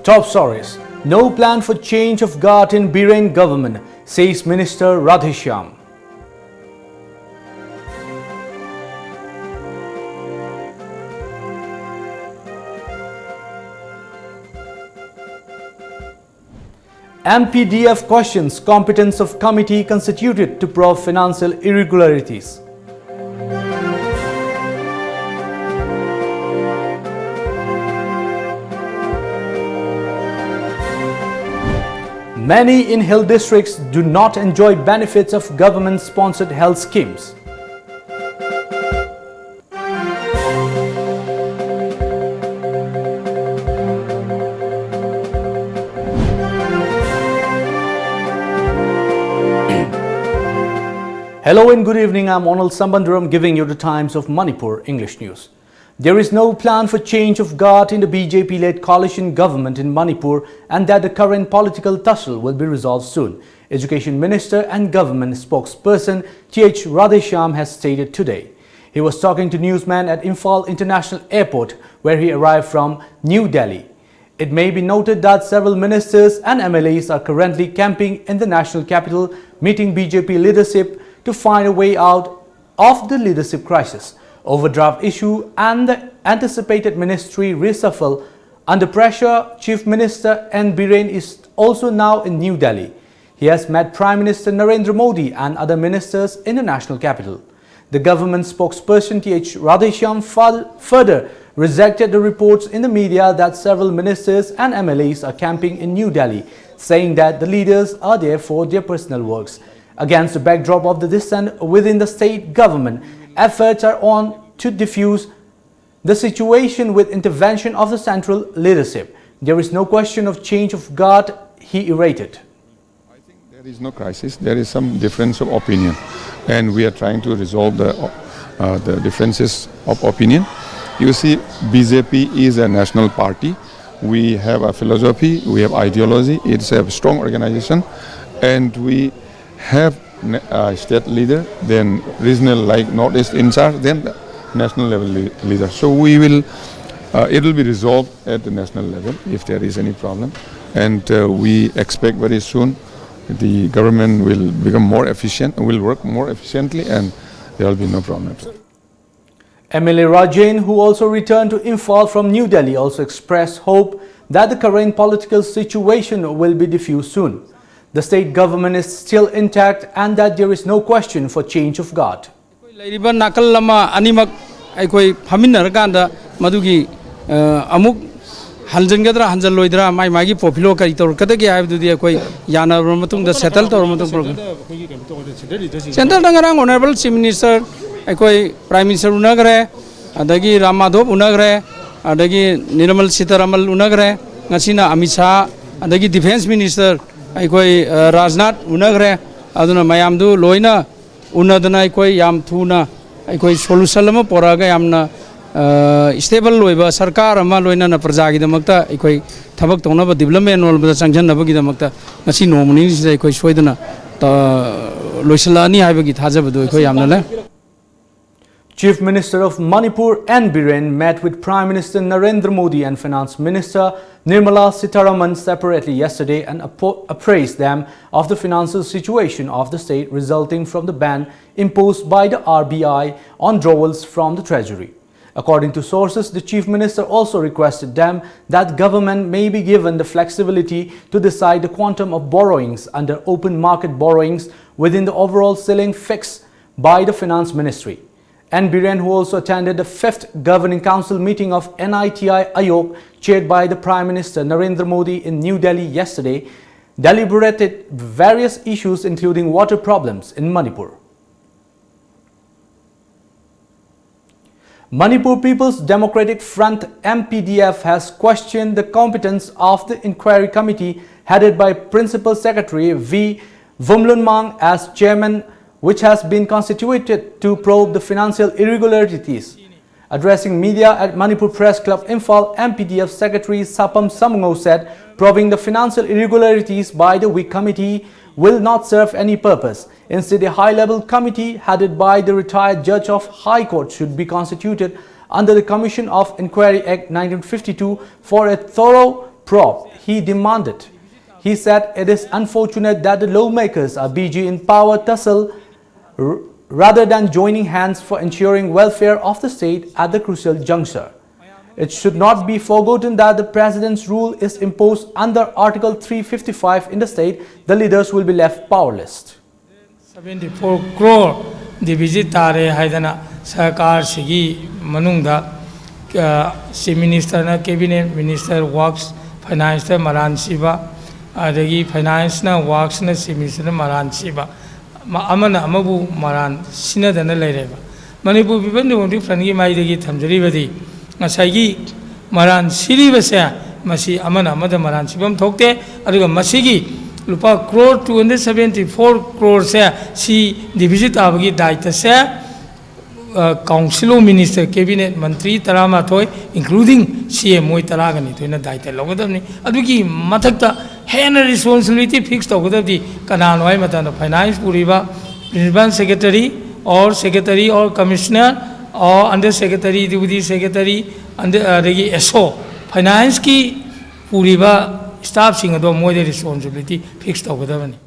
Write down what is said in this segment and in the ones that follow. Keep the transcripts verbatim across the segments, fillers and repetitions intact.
Top stories. No plan for change of guard in Biren government, says Minister Radheshyam. M P D F questions competence of committee constituted to probe financial irregularities. Many in hill districts do not enjoy benefits of government-sponsored health schemes. Hello and good evening. I'm Onal Sambandaram giving you the Times of Manipur English news. There is no plan for change of guard in the B J P-led coalition government in Manipur, and that the current political tussle will be resolved soon, Education Minister and government spokesperson Th Radheshyam has stated today. He was talking to newsmen at Imphal International Airport, where he arrived from New Delhi. It may be noted that several ministers and M L As are currently camping in the national capital, meeting B J P leadership to find a way out of the leadership crisis, overdraft issue, and the anticipated ministry reshuffle. Under pressure, Chief Minister N Biren is also now in New Delhi. He has met Prime Minister Narendra Modi and other ministers in the national capital. The government spokesperson Th Radheshyam fur- further rejected the reports in the media that several ministers and M L As are camping in New Delhi, saying that the leaders are there for their personal works. Against the backdrop of the dissent within the state government, efforts are on to diffuse the situation with intervention of the central leadership. There is no question of change of guard, he iterated. I think there is no crisis. There is some difference of opinion, and we are trying to resolve the, uh, the differences of opinion. You see, B J P is a national party. We have a philosophy, we have ideology, it's a strong organization, and we have na- uh, state leader, then regional like Northeast in charge, then the national level le- leader. So we will, uh, it will be resolved at the national level if there is any problem. And uh, we expect very soon the government will become more efficient, will work more efficiently, and there will be no problems. M L A Rajen, who also returned to Imphal from New Delhi, also expressed hope that the current political situation will be diffused soon. The state government is still intact and that there is no question for change of guard. ꯂꯩꯔꯤꯕ ꯅꯥꯀꯜ ꯑꯃ ꯑꯅꯤꯃꯛ ꯑꯩꯈꯣꯏ ꯐꯝꯃꯤꯟꯅꯔꯀꯥꯟꯗ ꯃꯗꯨꯒꯤ ꯑ, ꯑꯃꯨꯛ ꯍꯟꯖꯤꯟꯒꯗ꯭ꯔꯥ ꯍꯟꯖꯜꯂꯣꯏꯗ꯭ꯔꯥ, ꯃꯥꯏ ꯃꯥꯒꯤ ꯄꯣꯐꯤꯂꯣ ꯀꯔꯤ ꯇꯧꯔꯛꯀꯗꯒꯦ ꯍꯥꯏꯕꯗꯨꯗꯤ ꯑꯩꯈꯣꯏ ꯌꯥꯅꯔꯕ ꯃꯇꯨꯡꯗ, ꯁꯦꯇꯜ ꯇꯧꯔꯕ ꯃꯇꯨꯡ ꯄ꯭ꯔꯣꯕ꯭ꯂꯦꯝ꯫ ꯁꯦꯟꯇꯔꯗ ꯉꯔꯥꯡ ꯑꯣꯅꯔꯦꯕꯜ ꯆꯤꯐ ꯃꯤꯅꯤꯁꯇꯔ, ꯑꯩꯈꯣꯏ ꯄ꯭ꯔꯥꯏꯝ ꯃꯤꯅꯤꯁꯇꯔ ꯎꯅꯈ꯭ꯔꯦ, ꯑꯗꯒꯤ ꯔꯥꯝ ꯃꯥꯙꯣꯞ ꯎꯅꯈ꯭ꯔꯦ, ꯑꯗꯒꯤ ꯅꯤꯔꯃꯜ ꯁꯤꯇꯥꯔꯥꯃꯜ ꯎꯅꯈ꯭ꯔꯦ, ꯉꯁꯤꯅ ꯑꯃꯤꯠ ꯁꯥꯍ, ꯑꯗꯒꯤ ꯗꯤꯐꯦꯟꯁ ꯃꯤꯅꯤꯁꯇꯔ ꯑꯩꯈꯣꯏ ꯑ, ꯔꯥꯖꯅꯥꯊ ꯎꯅꯈ꯭ꯔꯦ꯫ ꯑꯗꯨꯅ ꯃꯌꯥꯝꯗꯨ ꯂꯣꯏꯅ ꯎꯅꯗꯅ ꯑꯩꯈꯣꯏ ꯌꯥꯝ ꯊꯨꯅ ꯑꯩꯈꯣꯏ ꯁꯣꯂꯨꯁꯟ ꯑꯃ ꯄꯣꯔꯛꯑꯒ ꯌꯥꯝꯅ ꯁ꯭ꯇꯦꯕꯜ ꯑꯣꯏꯕ ꯁꯔꯀꯥꯔ ꯑꯃ, ꯂꯣꯏꯅꯅ ꯄ꯭ꯔꯖꯥꯒꯤꯗꯃꯛꯇ ꯑꯩꯈꯣꯏ ꯊꯕꯛ ꯇꯧꯅꯕ, ꯗꯤꯕꯂꯞꯃꯦꯟ ꯑꯣꯟꯕꯗ ꯆꯪꯁꯤꯟꯅꯕꯒꯤꯗꯃꯛꯇ ꯉꯁꯤ ꯅꯣꯡꯃ ꯅꯤꯅꯤꯁꯤꯗ ꯑꯩꯈꯣꯏ ꯁꯣꯏꯗꯅ ꯇ- ꯂꯣꯏꯁꯤꯜꯂꯛꯑꯅꯤ ꯍꯥꯏꯕꯒꯤ ꯊꯥꯖꯕꯗꯨ ꯑꯩꯈꯣꯏ ꯌꯥꯝꯅ ꯂꯩ꯫ Chief Minister of Manipur N Biren met with Prime Minister Narendra Modi and Finance Minister Nirmala Sitharaman separately yesterday and appo- appraised them of the financial situation of the state resulting from the ban imposed by the R B I on drawals from the treasury. According to sources, the chief minister also requested them that government may be given the flexibility to decide the quantum of borrowings under open market borrowings within the overall ceiling fixed by the finance ministry. N Biren, who also attended the fifth Governing Council meeting of N I T I Aayog, chaired by the Prime Minister Narendra Modi in New Delhi yesterday, deliberated various issues including water problems in Manipur. Manipur People's Democratic Front, M P D F, has questioned the competence of the inquiry committee headed by Principal Secretary V Vumlunmang as chairman, which has been constituted to probe the financial irregularities. Addressing media at Manipur Press Club Imphal, M P D F Secretary Sapam Samungo said probing the financial irregularities by the WIC committee will not serve any purpose. Instead, a high-level committee headed by the retired judge of High Court should be constituted under the Commission of Inquiry Act nineteen fifty-two for a thorough probe, he demanded. He said it is unfortunate that the lawmakers are busy in power tussle r- rather than joining hands for ensuring welfare of the state at the crucial juncture. It should not be forgotten that the president's rule is imposed under Article three fifty-five in the state, the leaders will be left powerless. Seventy four crore deficit ꯇꯥꯔꯦ ꯍꯥꯏꯗꯅ ꯁꯔꯀꯥꯔꯁꯤꯒꯤ ꯃꯅꯨꯡꯗ chief ꯃꯤꯅꯤꯁꯇꯔꯅ cabinet minister ꯋꯥꯔꯛꯁ ꯐꯥꯏꯅꯥꯟꯁꯇ ꯃꯔꯥꯟ ꯁꯤꯕ, ꯑꯗꯒꯤ ꯐꯥꯏꯅꯥꯟꯁꯅ ꯋꯥꯔꯛꯁꯅ chief ꯃꯤꯅꯤꯁꯇꯔꯗ ꯃꯔꯥꯟ ꯁꯤꯕ, ꯑꯃꯅ ꯑꯃꯕꯨ ꯃꯔꯥꯟ ꯁꯤꯟꯅꯗꯅ ꯂꯩꯔꯦꯕ꯫ Manipur people democratic ꯐ꯭ꯔꯟꯒꯤ ꯃꯥꯏꯗꯒꯤ ꯊꯝꯖꯔꯤꯕꯗꯤ ꯉꯁꯥꯏꯒꯤ ꯃꯔꯥꯟ ꯁꯤꯔꯤꯕꯁꯦ ꯃꯁꯤ ꯑꯃꯅ ꯑꯃꯗ ꯃꯔꯥꯟ ꯁꯤꯐꯝ ꯊꯣꯛꯇꯦ꯫ ꯑꯗꯨꯒ ꯃꯁꯤꯒꯤ ꯂꯨꯄꯥ crore two hundred seventy four ꯀ꯭ꯔꯣꯔꯁꯦ ꯁꯤ ꯗꯤꯐꯤꯁꯤꯠ ꯇꯥꯕꯒꯤ ꯗꯥꯏꯇꯁꯦ ꯀꯥꯎꯟꯁꯤꯜ ꯑꯣꯐ ꯃꯤꯅꯤꯁꯇꯔ ꯀꯦꯕꯤꯅꯦꯠ ꯃꯟꯇ꯭ꯔꯤ ꯇꯔꯥꯃꯥꯊꯣꯏ ꯏꯟꯀ꯭ꯂꯨꯗꯤꯡ ꯁꯤ ꯑꯦꯝ ꯑꯣꯏ ꯇꯔꯥꯒ ꯅꯤꯊꯣꯏꯅ ꯗꯥꯏꯇ ꯂꯧꯒꯗꯕꯅꯤ꯫ ꯑꯗꯨꯒꯤ ꯃꯊꯛꯇ ꯍꯦꯟꯅ ꯔꯦꯁꯄꯣꯟꯁꯤꯕꯤꯂꯤꯇꯤ ꯐꯤꯛꯁ ꯇꯧꯒꯗꯕꯗꯤ ꯀꯅꯥꯅꯣ ꯍꯥꯏꯕ ꯃꯇꯝꯗ ꯐꯥꯏꯅꯥꯟꯁ ꯄꯨꯔꯤꯕ principal secretary or secretary or commissioner or under secretary deputy secretary ꯑꯗꯒꯤ ꯑꯦꯁ ꯑꯣ ꯐꯥꯏꯅꯥꯟꯁꯀꯤ ꯄꯨꯔꯤꯕ ꯁ꯭ꯇꯥꯐꯁꯤꯡ ꯑꯗꯣ ꯃꯣꯏꯗ ꯔꯦꯁꯄꯣꯟꯁꯤꯕꯤꯂꯤꯇꯤ ꯐꯤꯛꯁ ꯇꯧꯒꯗꯕꯅꯤ꯫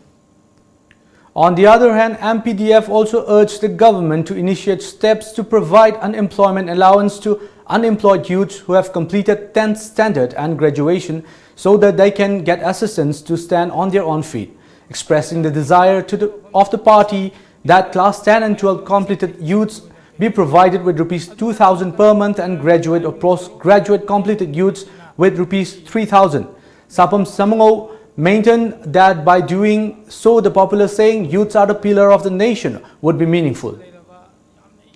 On the other hand, M P D F also urged the government to initiate steps to provide unemployment allowance to unemployed youths who have completed tenth standard and graduation so that they can get assistance to stand on their own feet, expressing the desire to the, of the party that class ten and twelve completed youths be provided with rupees two thousand per month and graduate or postgraduate completed youths with rupees three thousand. Sapam Samungo maintained that by doing so, the popular saying, "Youths are the pillar of the nation," would be meaningful.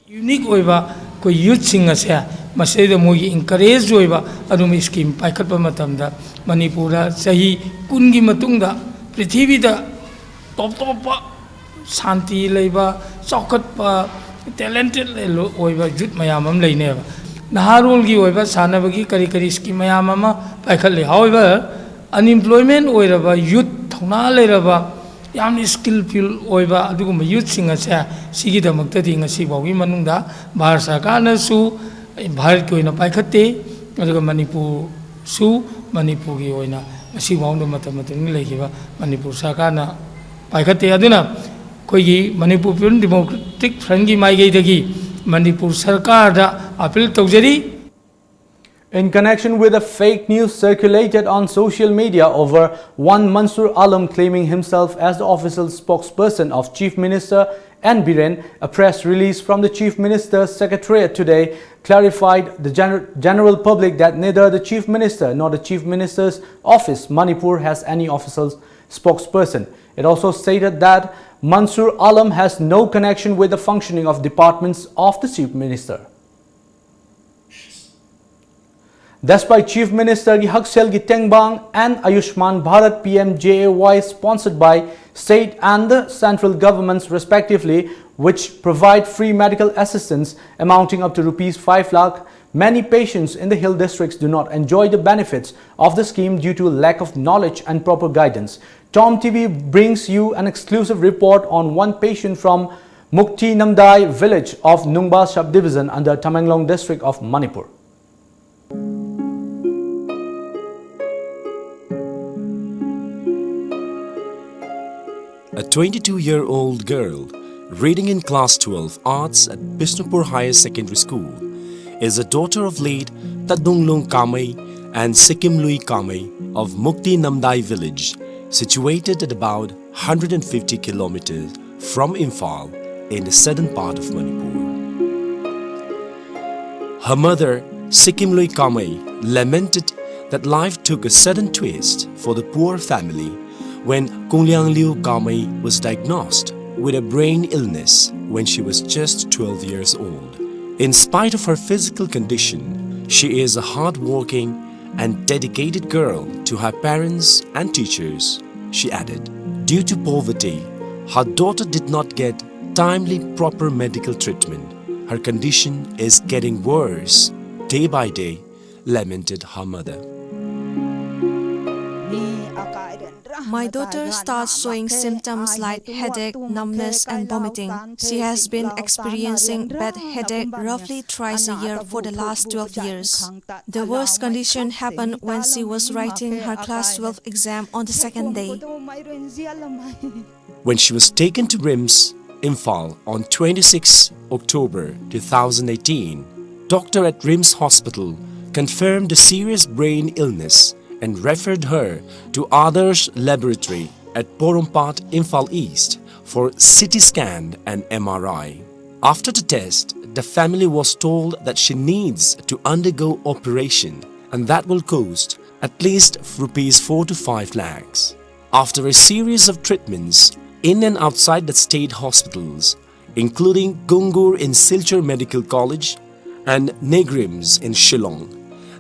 Unique ꯑꯣꯏꯕ ꯑꯩꯈꯣꯏ ꯌꯨꯠꯁꯤꯡ ꯑꯁꯦ ꯃꯁꯤꯗꯩꯗ ꯃꯣꯏꯒꯤ encourage ꯑꯣꯏꯕ ꯑꯗꯨꯝꯕ scheme ꯄꯥꯏꯈꯠꯄ ꯃꯇꯝꯗ ꯃꯅꯤꯄꯨꯔꯗ ꯆꯍꯤ ꯀꯨꯟꯒꯤ ꯃꯇꯨꯡꯗ ꯄ꯭ꯔꯤꯊꯤꯕꯤꯗ ꯇꯣꯞ ꯇꯣꯞꯄ ꯁꯥꯟꯇꯤ ꯂꯩꯕ, ꯆꯥꯎꯈꯠꯄ, Talented ꯑꯣꯏꯕ youth ꯃꯌꯥꯝ ꯑꯃ ꯂꯩꯅꯦꯕ꯫ ꯅꯍꯥꯔꯣꯜꯒꯤ ꯑꯣꯏꯕ ꯁꯥꯟꯅꯕꯒꯤ ꯀꯔꯤ ꯀꯔꯤ scheme ꯃꯌꯥꯝ ꯑꯃ ꯄꯥꯏꯈꯠꯂꯤ꯫ However, unemployment ꯑꯣꯏꯔꯕ youth, ꯊꯧꯅꯥ ꯂꯩꯔꯕ, ꯌꯥꯝꯅ skillful ꯑꯣꯏꯕ ꯑꯗꯨꯒꯨꯝꯕ youthꯁꯤꯡ ꯑꯁꯦ, ꯁꯤꯒꯤꯗꯃꯛꯇꯗꯤ ꯉꯁꯤ ꯐꯥꯎꯒꯤ ꯃꯅꯨꯡꯗ ꯚꯥꯔꯠ ꯁꯔꯀꯥꯔꯅꯁꯨ, ꯚꯥꯔꯠꯀꯤ ꯑꯣꯏꯅ ꯄꯥꯏꯈꯠꯇꯦ꯫ ꯑꯗꯨꯒ ꯃꯅꯤꯄꯨꯔꯁꯨ, ꯃꯅꯤꯄꯨꯔꯒꯤ ꯑꯣꯏꯅ ꯉꯁꯤ ꯐꯥꯎꯗ ꯃꯇꯝ ꯃꯇꯝꯒꯤ ꯂꯩꯈꯤꯕ ꯃꯅꯤꯄꯨꯔ ꯁꯔꯀꯥꯔꯅ ꯄꯥꯏꯈꯠꯇꯦ꯫ ꯑꯗꯨꯅ ꯑꯩꯈꯣꯏꯒꯤ Manipur People Democratic Frontꯀꯤ ꯃꯥꯏꯀꯩꯗꯒꯤ ꯃꯅꯤꯄꯨꯔ ꯁꯔꯀꯥꯔꯗ appeal ꯇꯧꯖꯔꯤ꯫ In connection with a fake news circulated on social media over one Mansur Alam claiming himself as the official spokesperson of Chief Minister N Biren, a press release from the Chief Minister's Secretariat today clarified the gener- general public that neither the Chief Minister nor the Chief Minister's office, Manipur, has any official spokesperson. It also stated that Mansur Alam has no connection with the functioning of departments of the Chief Minister. Despite Chief Minister Hakselgi Tengbang and Ayushman Bharat P M J A Y sponsored by state and the central governments respectively, which provide free medical assistance amounting up to rupees five lakh, many patients in the hill districts do not enjoy the benefits of the scheme due to lack of knowledge and proper guidance. Tom T V brings you an exclusive report on one patient from Mukti Namdai village of Nungba subdivision under Tamenglong district of Manipur. A twenty-two-year-old girl reading in class twelve arts at Bishnupur Higher Secondary School is a daughter of late Tadunglung Kamei and Sikimlui Kamei of Mukti Namdai village, situated at about one hundred fifty kilometers from Imphal in the southern part of Manipur. Her mother, Sikimlui Kamei, lamented that life took a sudden twist for the poor family when Kungliangliu Kamei was diagnosed with a brain illness when she was just twelve years old. In spite of her physical condition, she is a hardworking and dedicated girl to her parents and teachers, she added. Due to poverty, her daughter did not get timely, proper medical treatment. Her condition is getting worse day by day, lamented her mother. My daughter starts showing symptoms like headache, numbness, and vomiting. She has been experiencing bad headache roughly thrice a year for the last twelve years. The worst condition happened when she was writing her class twelve exam on the second day. When she was taken to RIMS Imphal on twenty-sixth October two thousand eighteen, doctor at RIMS Hospital confirmed a serious brain illness and referred her to Adarsh Laboratory at Porompat, Imphal East for C T scan and M R I. After the test, the family was told that she needs to undergo operation, and that will cost at least rupees four to five lakhs. After a series of treatments in and outside the state hospitals, including Gungur in Silchar Medical College and NEIGRIHMS in Shillong,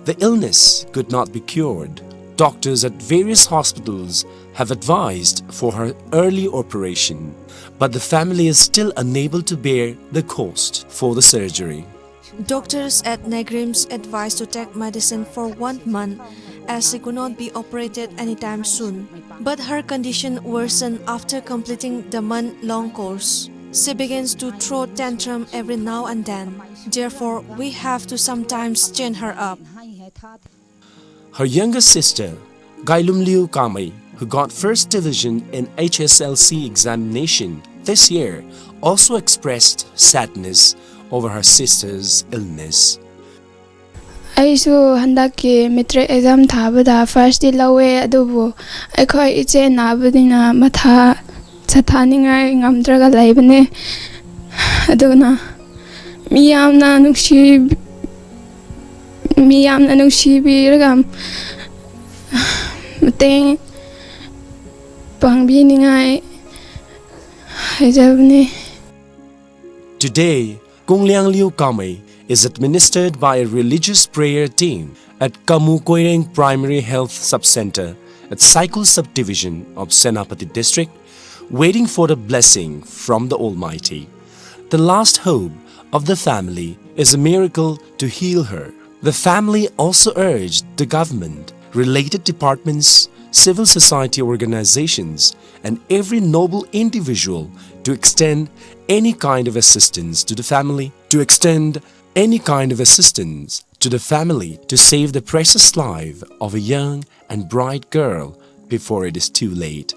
the illness could not be cured. Doctors at various hospitals have advised for her early operation, but the family is still unable to bear the cost for the surgery. Doctors at NEIGRIHMS advised to take medicine for one month, as she could not be operated anytime soon. But her condition worsened after completing the month-long course. She begins to throw tantrum every now and then. Therefore, we have to sometimes chain her up. Her younger sister, Gailumliu Kamei, who got first division in H S L C examination this year, also expressed sadness over her sister's illness. ꯑꯩꯁꯨ ꯍꯟꯗꯛꯀꯤ matric exam ꯊꯥꯕꯗ ꯐꯥꯔꯁꯇꯤ ꯂꯧꯋꯦ, ꯑꯗꯨꯕꯨ ꯑꯩꯈꯣꯏ ꯏꯆꯦ ꯅꯥꯕꯅꯤꯅ ꯃꯊꯥ ꯁꯥꯊꯥꯅꯤꯡꯉꯥꯏ ꯉꯝꯗ꯭ꯔꯒ ꯂꯩꯕꯅꯦ꯫ ꯑꯗꯨꯅ ꯃꯤ ꯌꯥꯝꯅ ꯅꯨꯡꯁꯤ ꯃꯤ ꯌꯥꯝꯅ ꯅꯨꯡꯁꯤꯕꯤꯔꯒ ꯃꯇꯦꯡ ꯄꯥꯡꯕꯤꯅꯤꯡꯉꯥꯏ ꯍꯥꯏꯖꯕꯅꯦ꯫ Today, Kungliangliu Kamei is administered by a religious prayer team at Kamu Koireng Primary Health Sub-Center at Saikul Subdivision of Senapati District, waiting for the blessing from the Almighty. The last hope of the family is a miracle to heal her. The family also urged the government, related departments, civil society organizations, and every noble individual to extend any kind of assistance to the family, to extend any kind of assistance to the family to save the precious life of a young and bright girl before it is too late.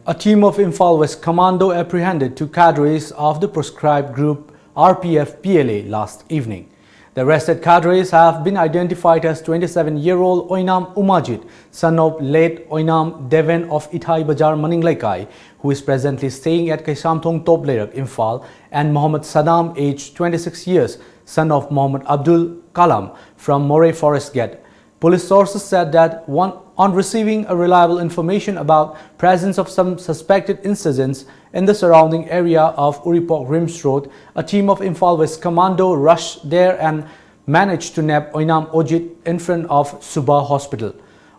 A team of Imphal West Commando apprehended two cadres of the proscribed group R P F P L A last evening. The arrested cadres have been identified as twenty-seven-year-old Oinam Umajit, son of late Oinam Deven of Ithai Bazar Maning Leikai, who is presently staying at Kaisamthong Top Leirak, Imphal, and Mohammad Saddam, aged twenty-six years, son of Mohammad Abdul Kalam from Moreh Forest Gate. Police sources said that one, on receiving a reliable information about presence of some suspected insurgents in the surrounding area of Uripok Rims Road, a team of Imphal West Commando rushed there and managed to nab Oinam Ojit in front of Suba Hospital.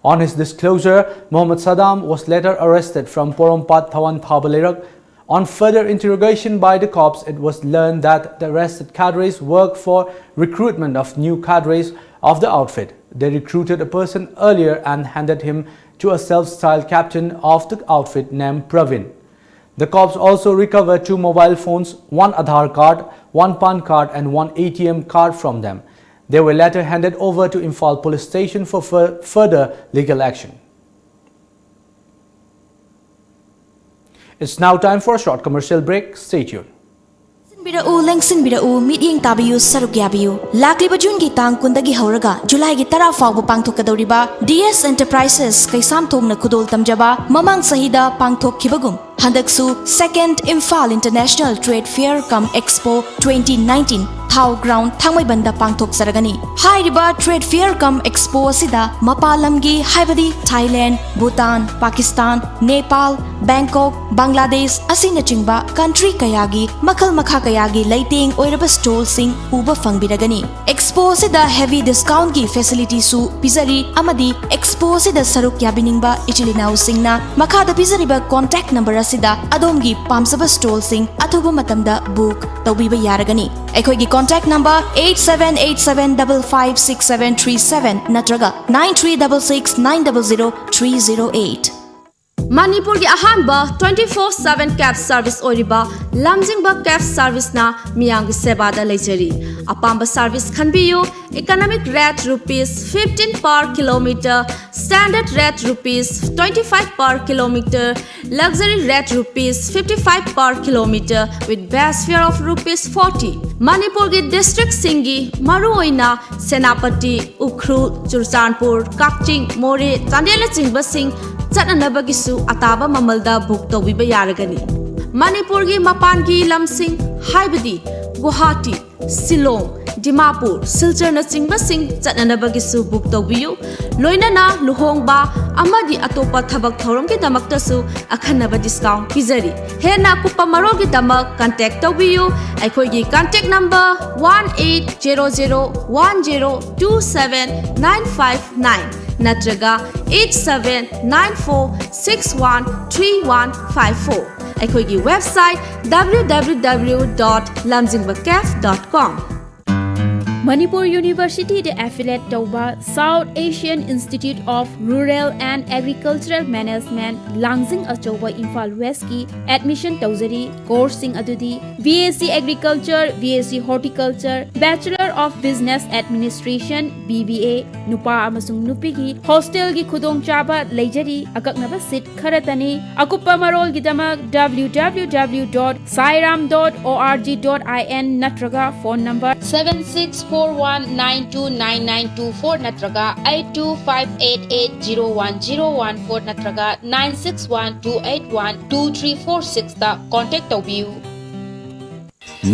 On his disclosure, Mohammad Saddam was later arrested from Porompat Thawan Thabalerak. On further interrogation by the cops, it was learned that the arrested cadres work for recruitment of new cadres of the outfit. They recruited a person earlier and handed him to a self-styled captain of the outfit named Pravin. The cops also recovered two mobile phones, one Aadhaar card, one PAN card, and one A T M card from them. They were later handed over to Imphal Police Station for fur- further legal action. It's now time for a short commercial break. Stay tuned. ꯂꯦꯡꯁꯤꯟꯕꯤꯔꯛꯎ, ꯂꯦꯡꯁꯤꯟꯕꯤꯔꯛꯎ, ꯃꯤꯠꯌꯦꯡ ꯇꯥꯕꯤꯌꯨ, ꯁꯔꯨꯛ ꯌꯥꯕꯤꯌꯨ꯫ ꯂꯥꯛꯂꯤꯕ ꯖꯨꯟꯒꯤ ꯇꯥꯡ ꯀꯨꯟꯗꯒꯤ ꯍꯧꯔꯒ ꯖꯨꯂꯥꯏꯒꯤ ꯇꯔꯥ ꯐꯥꯎꯕ ꯄꯥꯡꯊꯣꯛꯀꯗꯧꯔꯤꯕ D S enterprises ꯀꯩꯁꯥꯝꯊꯣꯡꯅ ꯈꯨꯗꯣꯜ ꯇꯝꯖꯕ ꯃꯃꯥꯡ ꯆꯍꯤꯗ ꯄꯥꯡꯊꯣꯛꯈꯤꯕꯒꯨꯝ ꯍꯟꯗꯛꯁꯨ Second Imphal International Trade Fair cum Expo twenty nineteen ꯊꯥꯎ ꯒ꯭ꯔꯥꯎꯟ ꯊꯥꯡꯃꯩꯕꯟꯗ ꯄꯥꯡꯊꯣꯛꯆꯔꯒꯅꯤ꯫ ꯍꯥꯏꯔꯤꯕ Trade Fair cum Expo ꯑꯁꯤꯗ ꯃꯄꯥꯟ ꯂꯝꯒꯤ, ꯍꯥꯏꯕꯗꯤ ꯊꯥꯏꯂꯦꯟ, ꯚꯨꯇꯥꯟ, ꯄꯥꯀꯤꯁꯇꯥꯟ, ꯅꯦꯄꯥꯜ, ꯕꯦꯡꯀꯣꯛ, ꯕꯪꯒ꯭ꯂꯥꯗꯦꯁ ꯑꯁꯤꯅꯆꯤꯡꯕ ꯀꯟꯇ꯭ꯔꯤ ꯀꯌꯥꯒꯤ ꯃꯈꯜ ꯃꯈꯥ ꯀꯌꯥꯒꯤ ꯂꯩꯇꯦꯡ ꯑꯣꯏꯔꯕ ꯁ꯭ꯇꯣꯜꯁꯤꯡ ꯎꯕ ꯐꯪꯕꯤꯔꯒꯅꯤ꯫ ꯑꯦꯛꯁꯄꯣ ꯑꯁꯤꯗ ꯍꯦꯚꯤ ꯗꯤꯁꯀꯥꯎꯟꯒꯤ ꯐꯦꯁꯤꯂꯤꯇꯤꯁꯨ ꯄꯤꯖꯔꯤ ꯑꯃꯗꯤ ꯑꯦꯛꯁꯄꯣ ꯑꯁꯤꯗ ꯁꯔꯨꯛ ꯌꯥꯕꯤꯅꯤꯡꯕ ꯏꯆꯤꯜ ꯏꯅꯥꯎꯁꯤꯡꯅ ꯃꯈꯥꯗ ꯄꯤꯖꯔꯤꯕ ꯀꯣꯟꯇꯦꯛ ꯅꯝꯕꯔ ꯑꯁꯤꯗ ꯑꯗꯣꯝꯒꯤ ꯄꯥꯝꯖꯕ ꯁ꯭ꯇꯣꯜꯁꯤꯡ ꯑꯊꯨꯕ ꯃꯇꯝꯗ ꯕꯨꯛ ꯇꯧꯕꯤꯕ ꯌꯥꯔꯒꯅꯤ꯫ ꯑꯩꯈꯣꯏꯒꯤ contact number eight seven eight seven double five six seven three seven ꯅꯠꯇ꯭ꯔꯒ nine three double six nine double zero three zero eight꯫ ꯃꯅꯤꯄꯨꯔꯒꯤ ꯑꯍꯥꯟꯕ twenty four seven cab service ꯑꯣꯏꯔꯤꯕ ꯂꯝꯖꯤꯡꯕ cab serviceꯅ ꯃꯤꯌꯥꯝꯒꯤ ꯁꯦꯕꯥꯗ ꯂꯩꯖꯔꯤ꯫ ꯑꯄꯥꯝꯕ service ꯈꯟꯕꯤꯌꯨ꯫ Economic rate rupees fifteen per kilometer, standard rate rupees twenty five per kilometer, luxury rate rupees fifty five per kilometer with base fare of rupees forty꯫ ꯃꯅꯤꯄꯨꯔꯒꯤ ꯗꯤꯁꯇ꯭ꯔꯤꯛꯁꯤꯡꯒꯤ ꯃꯔꯨꯑꯣꯏꯅ ꯁꯦꯅꯥꯄꯇꯤ, ꯎꯈ꯭ꯔꯨꯜ, ꯆꯨꯔꯆꯥꯟꯄꯨꯔ, ꯀꯛꯆꯤꯡ, ꯃꯣꯔꯦ, ꯆꯥꯟꯗꯦꯜꯅꯆꯤꯡꯕꯁꯤꯡ ꯆꯠꯅꯅꯕꯒꯤꯁꯨ ꯑꯇꯥꯕ ꯃꯃꯜꯗ ꯕꯨꯛ ꯇꯧꯕꯤꯕ ꯌꯥꯔꯒꯅꯤ꯫ ꯃꯅꯤꯄꯨꯔꯒꯤ ꯃꯄꯥꯟꯒꯤ ꯂꯝꯁꯤꯡ ꯍꯥꯏꯕꯗꯤ ꯒꯨꯋꯥꯍꯥꯇꯤ, ꯁꯤꯂꯣꯡ, ꯗꯤꯃꯥꯄꯨꯔ, ꯁꯤꯜꯆꯔꯅꯆꯤꯡꯕꯁꯤꯡ ꯆꯠꯅꯅꯕꯒꯤꯁꯨ ꯕꯨꯛ ꯇꯧꯕꯤꯌꯨ꯫ ꯂꯣꯏꯅꯅ ꯂꯨꯍꯣꯡꯕ ꯑꯃꯗꯤ ꯑꯇꯣꯞꯄ ꯊꯕꯛ ꯊꯧꯔꯝꯒꯤꯗꯃꯛꯇꯁꯨ ꯑꯈꯟꯅꯕ ꯗꯤꯁꯀꯥꯎꯟ ꯄꯤꯖꯔꯤ꯫ ꯍꯦꯟꯅ ꯑꯀꯨꯞꯄ ꯃꯔꯣꯜꯒꯤꯗꯃꯛ ꯀꯟꯇꯦꯛ ꯇꯧꯕꯤꯌꯨ꯫ ꯑꯩꯈꯣꯏꯒꯤ contact number one eight zero zero one zero two seven nine five nine ꯅꯠꯇ꯭ꯔꯒ eight seven nine four six one three one five four꯫ ꯑꯩꯈꯣꯏꯒꯤ website W W W dot lamjingba caf dot com꯫ Manipur ꯌꯨꯅꯤꯚꯔꯁꯤꯇꯤꯗ ꯑꯦꯐꯤꯂꯦꯠ ꯇꯧꯕ South Asian Institute of Rural and Agricultural Management, ꯂꯥꯡꯖꯤꯡ ꯑꯆꯧꯕ, ꯏꯝꯐꯥꯜ ꯋꯦꯁꯀꯤ admission ꯇꯧꯖꯔꯤ꯫ ꯀꯣꯔꯁꯁꯤꯡ ꯑꯗꯨꯗꯤ B S C Agriculture, B S C Horticulture, Bachelor of Business Administration, B B A, ꯅꯨꯄꯥ ꯑꯃꯁꯨꯡ ꯅꯨꯄꯤꯒꯤ ꯍꯣꯁꯇꯦꯜꯒꯤ ꯈꯨꯗꯣꯡꯆꯥꯕ ꯂꯩꯖꯔꯤ꯫ ꯑꯀꯛꯅꯕ ꯁꯤꯠ ꯈꯔꯇꯅꯤ꯫ ꯑꯀꯨꯞꯄ ꯃꯔꯣꯜꯒꯤꯗꯃꯛ W W W dot sairam dot org dot I N ꯅꯠꯇ꯭ꯔꯒ phone number seven six four one nine two nine nine two four ꯅꯠꯇ꯭ꯔꯒ eight two five eight eight zero one zero one four ꯅꯠꯇ꯭ꯔꯒ nine six one two eight one two three four six ꯇ contact ꯇꯧꯕꯤꯌꯨ꯫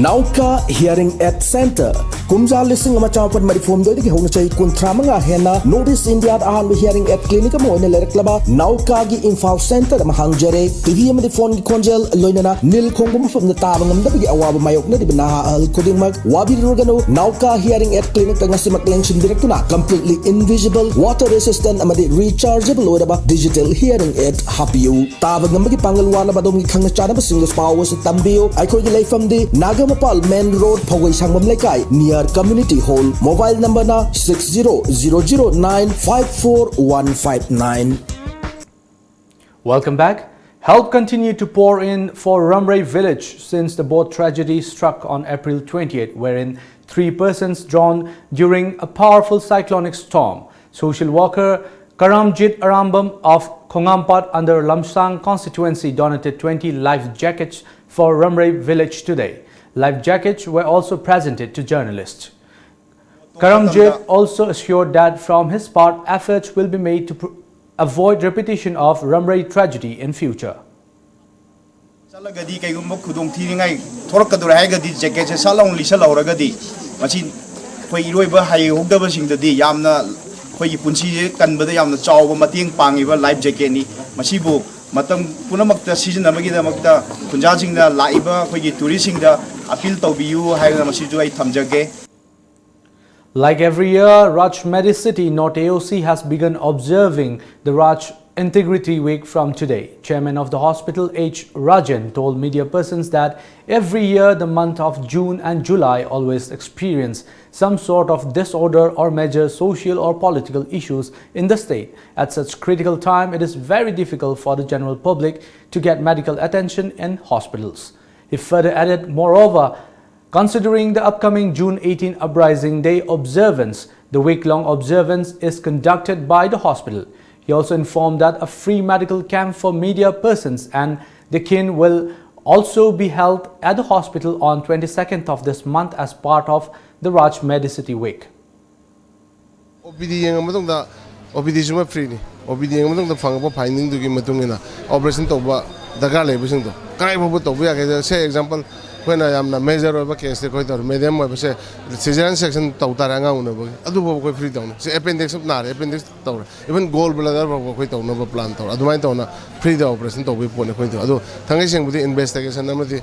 Nauka Hearing Aid Center, ꯀꯨꯝꯖꯥ ꯂꯤꯁꯤꯡ ꯑꯃ ꯆꯥꯃꯥꯄꯟ ꯃꯔꯤꯐꯨ ꯍꯨꯝꯗꯣꯏꯗꯒꯤ ꯍꯧꯅ ꯆꯍꯤ ꯀꯨꯟꯊ꯭ꯔꯥ ꯃꯉꯥ ꯍꯦꯟꯅ North East India ꯗ ꯑꯍꯥꯟꯕ hearing aid clinic ꯑꯃ ꯑꯣꯏꯅ ꯂꯩꯔꯛꯂꯕ ꯅꯥꯎꯀꯥꯒꯤ ꯏꯝꯐꯥꯜ ꯁꯦꯟꯇꯔ ꯑꯃ ꯍꯥꯡꯖꯔꯦ꯫ ꯇꯤ ꯚꯤ ꯑꯃꯗꯤ ꯐꯣꯟꯒꯤ ꯈꯣꯟꯖꯦꯜ, ꯂꯣꯏꯅꯅ ꯅꯤꯜ ꯈꯣꯡꯕ ꯃꯐꯝꯗ ꯇꯥꯕ ꯉꯝꯗꯕꯒꯤ ꯑꯋꯥꯕ ꯃꯥꯌꯣꯛꯅꯔꯤꯕ ꯅꯍꯥ ꯑꯍꯜ ꯈꯨꯗꯤꯡꯃꯛ ꯋꯥꯕꯤꯔꯨꯔꯒꯅꯨ꯫ ꯅꯥꯎꯀꯥ Hearing Aid Clinic ꯇ ꯉꯁꯤꯃꯛ ꯂꯦꯡꯁꯤꯟꯕꯤꯔꯛꯇꯨꯅ completely invisible, water resistant ꯑꯃꯗꯤ rechargeable ꯑꯣꯏꯔꯕ digital hearing aid ꯍꯥꯞꯄꯤꯌꯨ꯫ ꯇꯥꯕ ꯉꯝꯕꯒꯤ ꯄꯥꯡꯒꯜ ꯋꯥꯠꯂꯕ ꯑꯗꯣꯝꯒꯤ ꯈꯪꯅ ꯆꯥꯟꯅꯕꯁꯤꯡꯗ ꯄꯥꯎ ꯑꯁꯤ ꯇꯝꯕꯤꯌꯨ꯫ ꯑꯩꯈꯣꯏꯒꯤ ꯂꯩꯐꯝꯗꯤ ꯅꯥꯒꯥꯃꯄꯥꯜ main road, ꯐꯧꯒꯩ ꯁꯪꯕꯝ ꯂꯩꯀꯥꯏ, near community hall꯫ Mobile number ꯅ six zero zero zero nine five four one five nine꯫ Welcome back. Help continued to pour in for Ramrei village since the boat tragedy struck on April twenty-eighth, wherein three persons drowned during a powerful cyclonic storm. Social worker Karamjit Arambam of Khongampat under Lamsang constituency donated twenty life jackets for Ramrei village today. Life jackets were also presented to journalists. Karamjit also assured that from his part, efforts will be made to pr- avoid repetition of Ramrei tragedy in future. ꯆꯠꯂꯒꯗꯤ ꯀꯩꯒꯨꯝꯕ ꯈꯨꯗꯣꯡ ꯊꯤꯅꯤꯡꯉꯥꯏ ꯊꯣꯔꯛꯀꯗꯧꯔꯦ ꯍꯥꯏꯔꯒꯗꯤ ꯖꯦꯀꯦꯠꯁꯦ ꯁꯠ ꯂꯥꯎꯅ ꯂꯤꯠꯁꯜꯍꯧꯔꯒꯗꯤ ꯃꯁꯤ ꯑꯩꯈꯣꯏ ꯏꯔꯣꯏꯕ ꯍꯩꯍꯧꯗꯕꯁꯤꯡꯗꯗꯤ ꯌꯥꯝꯅ ꯑꯩꯈꯣꯏꯒꯤ ꯄꯨꯟꯁꯤꯁꯦ ꯀꯟꯕꯗ ꯌꯥꯝꯅ ꯆꯥꯎꯕ ꯃꯇꯦꯡ ꯄꯥꯡꯉꯤꯕ ꯂꯥꯏꯐ ꯖꯦꯀꯦꯠꯅꯤ꯫ ꯃꯁꯤꯕꯨ ꯃꯇꯝ ꯄꯨꯝꯅꯃꯛꯇ ꯁꯤꯖꯤꯟꯅꯕꯒꯤꯗꯃꯛꯇ ꯈꯨꯟꯖꯥꯁꯤꯡꯅ ꯂꯥꯛꯏꯕ ꯑꯩꯈꯣꯏꯒꯤ ꯇꯨꯔꯤꯁꯁꯤꯡꯗ ꯑꯄꯤꯜ ꯇꯧꯕꯤꯌꯨ ꯍꯥꯏꯗꯅ ꯃꯁꯤꯁꯨ ꯑꯩ ꯊꯝꯖꯒꯦ꯫ Like every year, Raj Medicity, not A O C, has begun observing the Raj Integrity Week from today. Chairman of the hospital, H Rajan, told media persons that every year the month of June and July always experience some sort of disorder or major social or political issues in the state. At such critical time, it is very difficult for the general public to get medical attention in hospitals. He further added, moreover, Considering the upcoming June eighteen Uprising Day observance, the week-long observance is conducted by the hospital. He also informed that a free medical camp for media persons and the kin will also be held at the hospital on twenty-second of this month as part of the Raj Medicity Week. ꯑꯣ ꯄꯤ ꯗꯤ ꯌꯦꯡꯉ ꯃꯇꯨꯡꯗ, ꯑꯣ ꯄꯤ ꯗꯤꯁꯤꯃ ꯐ꯭ꯔꯤꯅꯤ, ꯑꯣ ꯄꯤ ꯗꯤ ꯌꯦꯡꯉ ꯃꯇꯨꯡꯗ ꯐꯪꯉꯛꯄ ꯐꯥꯏꯟꯗꯤꯡꯗꯨꯒꯤ ꯃꯇꯨꯡ ꯏꯟꯅ ꯑꯣꯄꯔꯦꯁꯟ ꯇꯧꯕ ꯗꯔꯀꯥꯔ ꯂꯩꯕꯁꯤꯡꯗꯣ ꯀꯗꯥꯏ ꯐꯥꯎꯕ ꯇꯧꯕ ꯌꯥꯒꯦ? ꯁꯦ ꯑꯦꯛꯖꯥꯝꯄꯜ, ꯑꯩꯈꯣꯏꯅ ꯌꯥꯝꯅ ꯃꯦꯖꯔ ꯑꯣꯏꯕ ꯀꯦꯁꯇꯤ ꯑꯩꯈꯣꯏ ꯇꯧꯔꯦ, ꯃꯦꯗꯤꯌꯝ ꯑꯣꯏꯕꯁꯦ ꯁꯤꯖꯔꯤꯌꯟ ꯁꯦꯛꯁꯟ ꯇꯧ ꯇꯥꯔꯦ ꯑꯉꯥꯡ ꯎꯅꯕꯒꯤ, ꯑꯗꯨꯐꯥꯎꯕ ꯑꯩꯈꯣꯏ ꯐ꯭ꯔꯤ ꯇꯧꯅꯤ꯫ ꯁꯤ ꯑꯦꯄꯦꯟꯗꯤꯛꯁ ꯅꯥꯔꯦ, ꯑꯦꯄꯦꯟꯗꯤꯛꯁ ꯇꯧꯔꯦ, ꯏꯚꯟ ꯒꯣꯜ ꯕ꯭ꯂꯦꯗꯔ ꯐꯥꯎꯕ ꯑꯩꯈꯣꯏ ꯇꯧꯅꯕ ꯄ꯭ꯂꯥꯟ ꯇꯧꯔꯦ꯫ ꯑꯗꯨꯃꯥꯏꯅ ꯇꯧꯅ ꯐ꯭ꯔꯤꯗ ꯑꯣꯄꯔꯦꯁꯟ ꯇꯧꯕꯒꯤ ꯄꯣꯠꯅꯤ ꯑꯩꯈꯣꯏꯅ ꯇꯧꯔꯦ꯫ ꯑꯗꯣ ꯊꯥꯡꯒꯩ ꯁꯦꯡꯕꯗꯤ ꯏꯟꯚꯦꯁꯇꯤꯒꯦꯁꯟ ꯑꯃꯗꯤ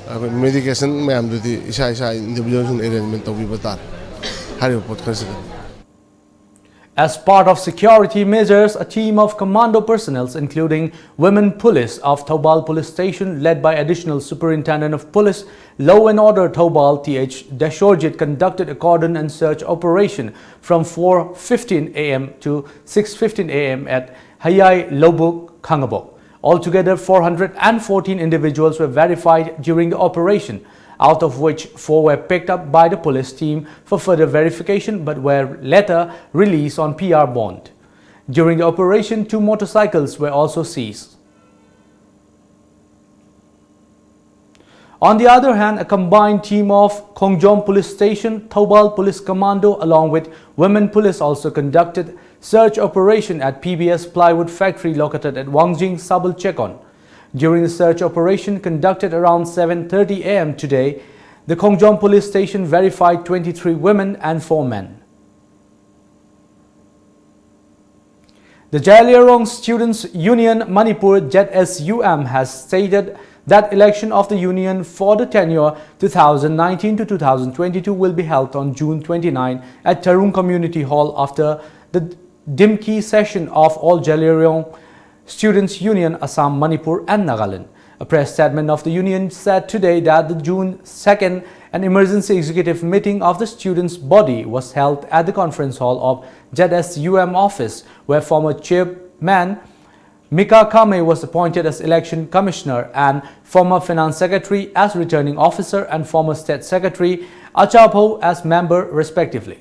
ꯑꯩꯈꯣꯏ ꯃꯦꯗꯤꯀꯦꯁꯟ ꯃꯌꯥꯝꯗꯨꯗꯤ ꯏꯁꯥ ꯏꯁꯥ ꯏꯟꯗꯤꯚꯤꯖꯨꯋꯦꯜꯁꯤꯡ ꯑꯦꯔꯦꯟꯖꯃꯦꯟ ꯇꯧꯕꯤꯕ ꯇꯥꯔꯦ꯫ ꯍꯥꯏꯔꯤꯕ ꯄꯣꯠ ꯈꯔꯁꯤꯗ꯫ As part of security measures, a team of commando personnel, including women police of Thoubal Police Station, led by Additional Superintendent of Police, Law and Order Thoubal, Th Deshorjit, conducted a cordon and search operation from four fifteen a m to six fifteen a m at Hayai Lobuk, Khangabok. Altogether, four hundred and fourteen individuals were verified during the operation, out of which four were picked up by the police team for further verification but were later released on P R bond. During the operation, two motorcycles were also seized. On the other hand, a combined team of Khongjom Police Station, Thoubal Police Commando, along with women police also conducted search operation at P B S plywood factory located at Wangjing, Sabal Chekon. During the search operation conducted around seven thirty a m today, the Khongjom Police Station verified twenty-three women and four men. The Zeliangrong Students Union Manipur, Z S U M, has stated that election of the union for the tenure two thousand nineteen to two thousand twenty-two will be held on June twenty-nine at Tarung Community Hall after the Dimki session of All Zeliangrong Students Union, Assam, Manipur and Nagaland. A press statement of the union said today that the June second, an emergency executive meeting of the students' body was held at the conference hall of Z S U M office, where former chairman Mika Kame was appointed as Election Commissioner and former Finance Secretary as Returning Officer and former State Secretary Acha Bhou as member, respectively.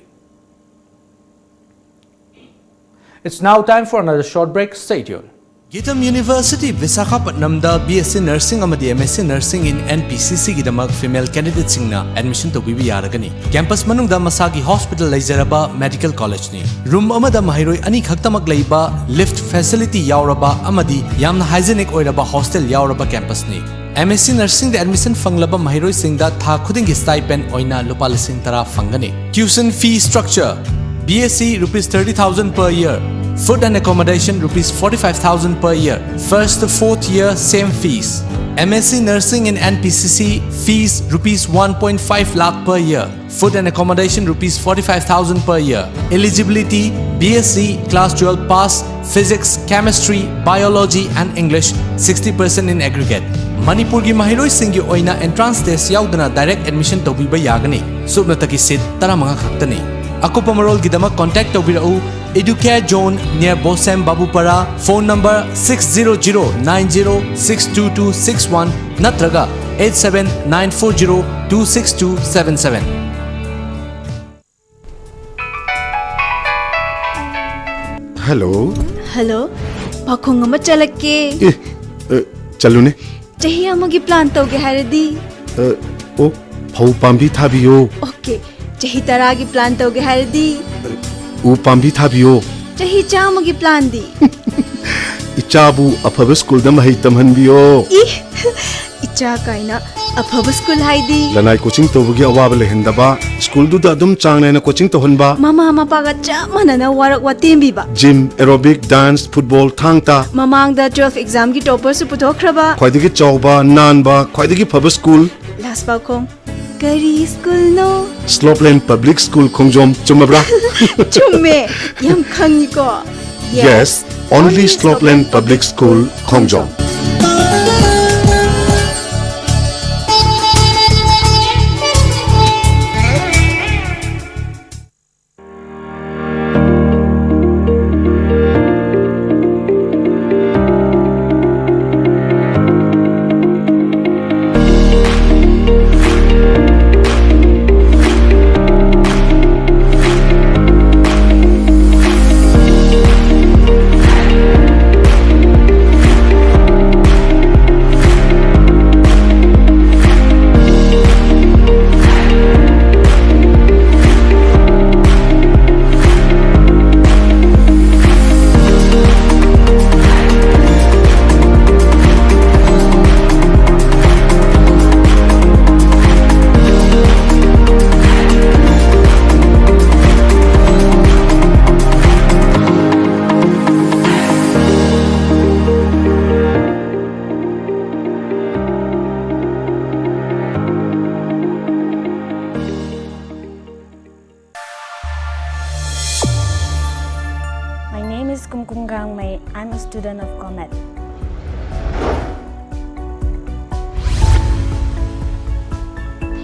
It's now time for another short break. Stay tuned. Geetam University, Visakhapatnamꯗ B S C Nursing ꯑꯃꯗꯤ M S C Nursing in N P C Cꯒꯤꯗꯃꯛ female candidateꯁꯤꯡꯅ admission ꯇꯧꯕꯤꯕ ꯌꯥꯔꯒꯅꯤ꯫ Campus ꯃꯅꯨꯡꯗ ꯃꯁꯥꯒꯤ hospital ꯂꯩꯖꯔꯕ medical collegeꯅꯤ꯫ Room ꯑꯃꯗ ꯃꯍꯩꯔꯣꯏ ꯑꯅꯤ ꯈꯛꯇꯃꯛ ꯂꯩꯕ, lift facility ꯌꯥꯎꯔꯕ ꯑꯃꯗꯤ ꯌꯥꯝꯅ hygienic ꯑꯣꯏꯔꯕ hostel ꯌꯥꯎꯔꯕ campusꯅꯤ꯫ M S C Nursingꯗ admission ꯐꯪꯂꯕ ꯃꯍꯩꯔꯣꯏꯁꯤꯡꯗ ꯊꯥ ꯈꯨꯗꯤꯡꯒꯤ stipend ꯑꯣꯏꯅ ꯂꯨꯄꯥ ꯂꯤꯁꯤꯡ ꯇꯔꯥ ꯐꯪꯒꯅꯤ꯫ Tuition fee structure: B S C rupees thirty thousand per year, food and accommodation rupees forty-five thousand per year, first to fourth year same fees. M S C Nursing in N P C C, fees rupees one point five lakh per year, food and accommodation rupees forty-five thousand per year. Eligibility: B S C, class twelve pass, physics, chemistry, biology and English, sixty percent in aggregate. ꯃꯅꯤꯄꯨꯔꯒꯤ ꯃꯍꯩꯔꯣꯏꯁꯤꯡꯒꯤ ꯑꯣꯏꯅ entrance test ꯌꯥꯎꯗꯅ direct admission ꯇꯧꯕꯤꯕ ꯌꯥꯒꯅꯤ꯫ ꯁꯨꯞꯅꯇꯒꯤ seat ꯇꯔꯥꯃꯉꯥ ꯈꯛꯇꯅꯤ꯫ ꯑꯀꯨꯞꯄ ꯃꯔꯣꯜꯒꯤꯗꯃꯛ contact ꯇꯧꯕꯤꯔꯛꯎ, Educare Zone near Bosem Babupara, phone number six zero zero nine zero six two two six one ꯅꯠꯇ꯭ꯔꯒ eight seven nine four zero two six two seven seven꯫ Hello. Hello. ꯄꯥꯈꯣꯡ ꯑꯃ ꯆꯠꯂꯛꯀꯦ꯫ ꯑꯦ, ꯑ, ꯆꯠꯂꯨꯅꯦ꯫ ꯆꯍꯤ ꯑꯃꯒꯤ plan ꯇꯧꯒꯦ ꯍꯥꯏꯔꯗꯤ? ꯑ, ꯑꯣ, ꯐꯧ ꯄꯥꯝꯕꯤ ꯊꯥꯕꯤꯌꯣ꯫ Okay. ꯆꯍꯤ ꯇꯔꯥꯒꯤ plan ꯇꯧꯒꯦ ꯍꯥꯏꯔꯗꯤ? ꯎ ꯄꯥꯝꯕꯤ ꯊꯥꯕꯤꯌꯣ꯫ ꯆꯍꯤ ꯆꯥꯝꯃꯒꯤ planꯗꯤ? ꯏꯆꯥꯕꯨ ꯑꯐꯕ schoolꯗ ꯃꯍꯩ ꯇꯝꯍꯟꯕꯤꯌꯣ꯫ ꯏ, ꯏꯆꯥ ꯀꯥꯏꯅ, ꯑꯐꯕ school ꯍꯥꯏꯗꯤ? ꯂꯅꯥꯏ coaching ꯇꯧꯕꯒꯤ ꯑꯋꯥꯕ ꯂꯩꯍꯟꯗꯕ, schoolꯗꯨꯗ ꯑꯗꯨꯝ ꯆꯥꯡ ꯅꯥꯏꯅ coaching ꯇꯧꯍꯟꯕ꯫ ꯃꯃꯥ ꯃꯄꯥꯒ ꯆꯞ ꯃꯥꯟꯅꯅ work ꯋꯥꯇꯦꯝꯕꯤꯕ꯫ Gym, aerobic, dance, football, ꯊꯥꯡ ꯇꯥ꯫ ꯃꯃꯥꯡꯗ twelve examꯒꯤ topperꯁꯨ ꯄꯨꯊꯣꯛꯈ꯭ꯔꯕ꯫ ꯈ꯭ꯋꯥꯏꯗꯒꯤ ꯆꯥꯎꯕ, ꯅꯥꯟꯕ, ꯈ꯭ꯋꯥꯏꯗꯒꯤ ꯐꯕ school꯫ Last ꯄꯥꯎꯈꯣꯡ, ꯀꯔꯤ schoolꯅꯣ? Slopeland Public School ꯈꯣꯡꯖꯣꯝ, ꯆꯨꯝꯃꯕ꯭ꯔꯥ? ꯆꯨꯝꯃꯦ, ꯌꯥꯝ ꯈꯪꯉꯤꯀꯣ꯫ Yes, only Slopeland Public School, Khongjom.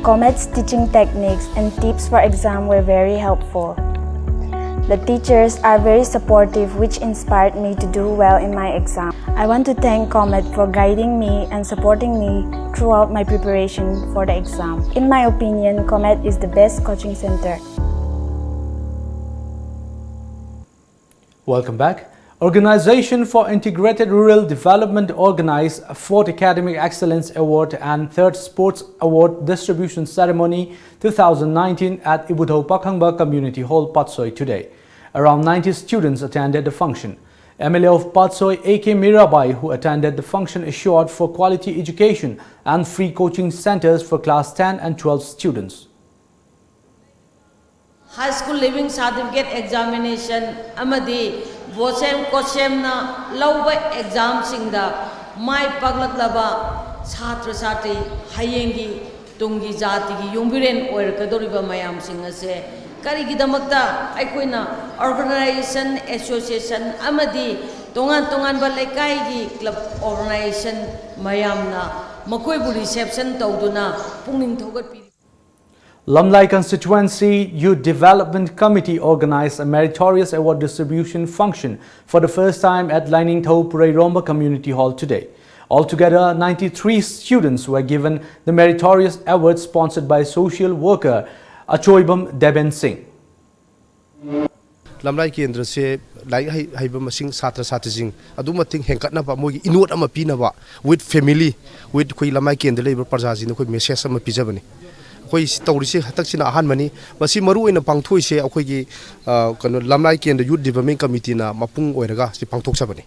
Comet's teaching techniques and tips for exam were very helpful. The teachers are very supportive, which inspired me to do well in my exam. I want to thank Comet for guiding me and supporting me throughout my preparation for the exam. In my opinion, Comet is the best coaching center. Welcome back. Organization for Integrated Rural Development organized fourth Academic Excellence Award and third Sports Award distribution ceremony two thousand nineteen at Ibudhou Pakhangba Community Hall, Patsoi today. Around ninety students attended the function. M L A of Patsoi, A K Mirabai, who attended the function, assured for quality education and free coaching centers for class ten and twelve students. High School Leaving Certificate Examination ꯑꯃꯗꯤ ꯕꯣꯁꯦꯝ ꯀꯣꯁꯦꯝꯅ ꯂꯧꯕ ꯑꯦꯛꯖꯥꯝꯁꯤꯡꯗ ꯃꯥꯏ ꯄꯥꯛꯂꯛꯂꯕ ꯁꯥꯇ꯭ꯔ ꯁꯥꯇ꯭ꯔꯤ, ꯍꯌꯦꯡꯒꯤ ꯇꯨꯡꯒꯤ ꯖꯥꯇꯤꯒꯤ ꯌꯨꯝꯕꯤꯔꯦꯟ ꯑꯣꯏꯔꯛꯀꯗꯧꯔꯤꯕ ꯃꯌꯥꯝꯁꯤꯡ ꯑꯁꯦ ꯀꯔꯤꯒꯤꯗꯃꯛꯇ ꯑꯩꯈꯣꯏꯅ organization, association ꯑꯃꯗꯤ ꯇꯣꯉꯥꯟ ꯇꯣꯉꯥꯟꯕ ꯂꯩꯀꯥꯏꯒꯤ club organization ꯃꯌꯥꯝꯅ ꯃꯈꯣꯏꯕꯨ reception ꯇꯧꯗꯨꯅ ꯄꯨꯛꯅꯤꯡ ꯊꯧꯒꯠꯄꯤꯔꯤ꯫ Lamlai Constituency Youth Development Committee organized a meritorious award distribution function for the first time at Lainingthou Pureiromba Community Hall today. Altogether, ninety-three students were given the meritorious award sponsored by social worker Achoibam Deben Singh. ꯂꯝꯂꯥꯏ ꯀꯦꯟꯗ꯭ꯔꯁꯦ ꯂꯥꯏꯔꯤꯛ ꯍꯩ- ꯍꯩꯕ ꯃꯁꯤꯡ, ꯁꯥꯇ꯭ꯔ ꯁꯥꯇ꯭ꯔꯤꯁꯤꯡ ꯑꯗꯨꯛ ꯃꯇꯤꯛ ꯍꯦꯟꯒꯠꯅꯕ ꯃꯣꯏꯒꯤ ꯏꯅꯣꯠ ꯑꯃ ꯄꯤꯅꯕ, with family, with ꯑꯩꯈꯣꯏ ꯂꯝꯂꯥꯏ ꯀꯦꯟꯗ꯭ꯔ ꯂꯩꯔꯤꯕ ꯄ꯭ꯔꯖꯥꯁꯤꯡꯗ ꯑꯩꯈꯣꯏ message ꯑꯃ ꯄꯤꯖꯕꯅꯤ꯫ ꯑꯩꯈꯣꯏ ꯁꯤ ꯇꯧꯔꯤꯁꯦ ꯍꯟꯗꯛꯁꯤꯅ ꯑꯍꯥꯟꯕꯅꯤ꯫ ꯃꯁꯤ ꯃꯔꯨ ꯑꯣꯏꯅ ꯄꯥꯡꯊꯣꯛꯏꯁꯦ ꯑꯩꯈꯣꯏꯒꯤ, ꯑ, ꯀꯩꯅꯣ, ꯂꯝꯂꯥꯏ ꯀꯦꯟꯗ꯭ꯔ Youth Development Committeeꯅ ꯃꯄꯨꯡ ꯑꯣꯏꯔꯒ ꯁꯤ ꯄꯥꯡꯊꯣꯛꯆꯕꯅꯤ꯫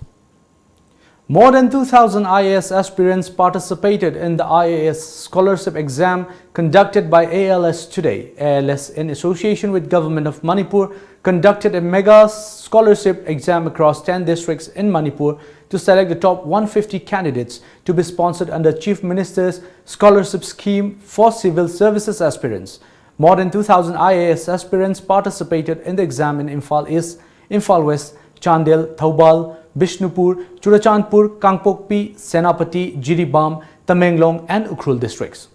More than two thousand I A S aspirants participated in the I A S scholarship exam conducted by A L S today. A L S, in association with Government of Manipur, conducted a mega scholarship exam across ten districts in Manipur to select the top one fifty candidates to be sponsored under Chief Minister's Scholarship Scheme for Civil Services aspirants. More than two thousand I A S aspirants participated in the exam in Imphal East, Imphal West, Chandel, Thoubal, Bishnupur, Churachandpur, Kangpokpi, Senapati, Jiribam, Tamenglong and Ukhrul districts.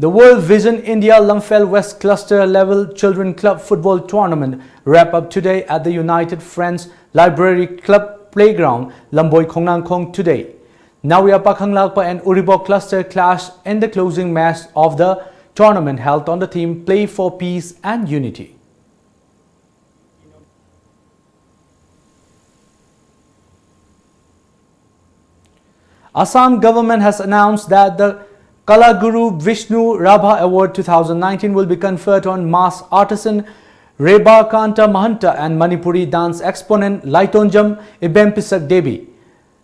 The World Vision India Lamphel West Cluster Level Children Club Football Tournament wrap up today at the United Friends Library Club Playground, Lamboi Khongnangkhong today. Nawiya Pakhanglakpa and Uribok Cluster clash in the closing match of the tournament held on the theme Play for Peace and Unity. Assam government has announced that the Kalaguru Vishnu Rabha Award two thousand nineteen will be conferred on mass artisan Rebakanta Mahanta and Manipuri dance exponent Laitonjam Ibempisak Devi.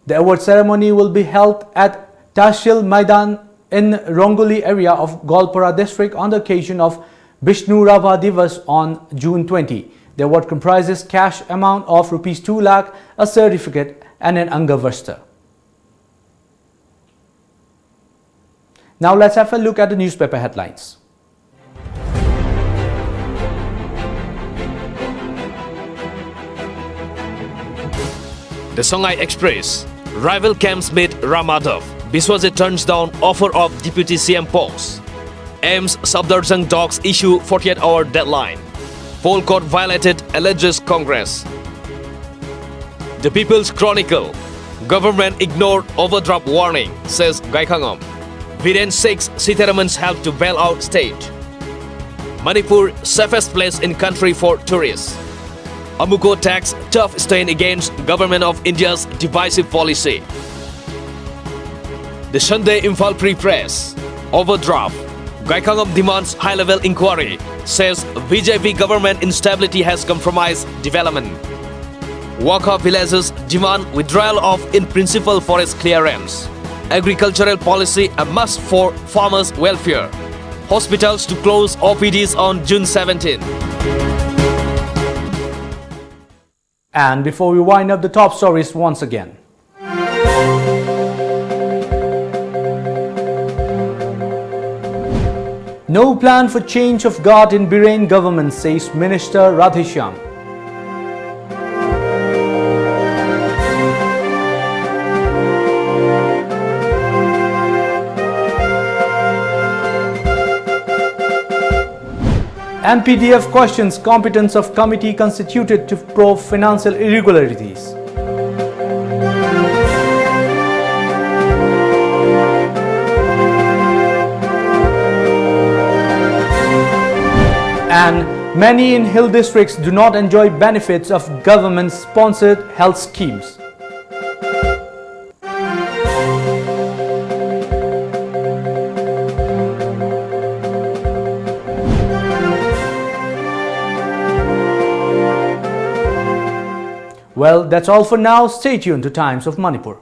The award ceremony will be held at Tahsil Maidan in Rongoli area of Goalpara district on the occasion of Vishnu Rabha Divas on June twenty. The award comprises cash amount of rupees two lakh, a certificate, and an Angavastra. Now let's have a look at the newspaper headlines. The Songhai Express. Rival camps meet Ram Madhav. Biswajit turns down offer of Deputy C M post. AIIMS Safdarjung docs issue forty-eight hour deadline. Full court violated, alleges Congress. The People's Chronicle. Government ignored overdraft warning, says Gaikhangam. Biren seeks Sitharaman's help to bail out state. Manipur, safest place in country for tourists. AMUCO tax tough stain against Government of India's divisive policy. The Sunday Imphal Free Press. Overdraft. Gaikhangam demands high-level inquiry, says B J P government instability has compromised development. Wakha villages demand withdrawal of in-principle forest clearance. Agricultural policy a must for farmers' welfare. Hospitals to close O P Ds on June seventeen. And before we wind up, the top stories once again. No plan for change of guard in Biren government, says Minister Radheshyam. M P D F questions competence of committee constituted to probe financial irregularities. And many in hill districts do not enjoy benefits of government-sponsored health schemes. Well, that's all for now. Stay tuned to Times of Manipur.